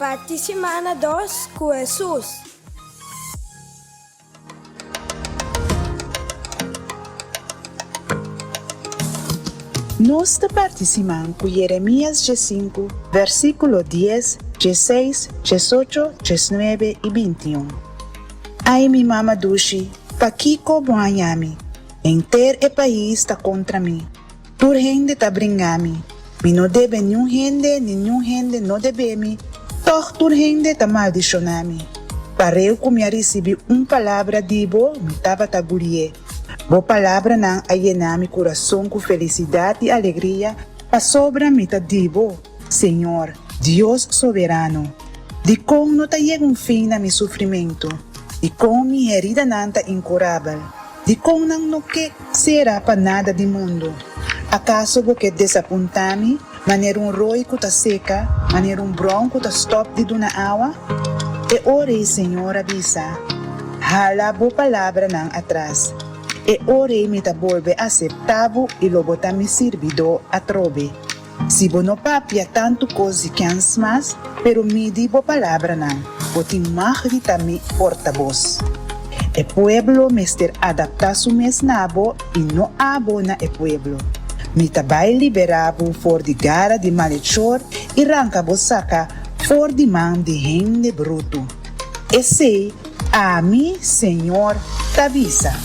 Parti simana dos ku Hesus. Nos ta parti siman ku Jeremias diesinku, versíkulo dies, dieseis, diesocho, diesnuebe i bintiun. Ai mi mama dushi, pakiko bo haña mi? Henter e pais ta kontra mi. Tur hende ta bringa mi. Mi no debe niun hende, ni niun hende no debe mi, tòg tur hende ta maldishoná mi. Pareu ku mi a risibí un palabra di bo, mi tabata gulié. Bo palabranan a yená mi kurason ku felisidat i alegria, pasobra mi ta di bo, Señor, Dios Soberano. Dikon no ta yega un fin na mi sufrimentu? Dikon mi heridanan ta inkurabel? Dikon nan no ke sera pa nada di mundu? Akaso bo ke desapuntá mi manera un roi ku ta seka, manera un bron ku ta stòp di duna awa? E ora ei Señor a bisa, Hala bo palabranan atras. E ora ei mi ta bolbe aseptá bo i lo bo ta mi sirbidó atrobe. Si bo no papia tantu kos di kèns mas, pero midi bo palabranan, bo tin mag di ta mi portabos. E pueblo mester adaptá su mes na bo i no abo na e pueblo. Mi ta bai liberá bo for di gara di malechor i ranka bo saka for di man di hende brutu. Esei ami, señor, ta bisa.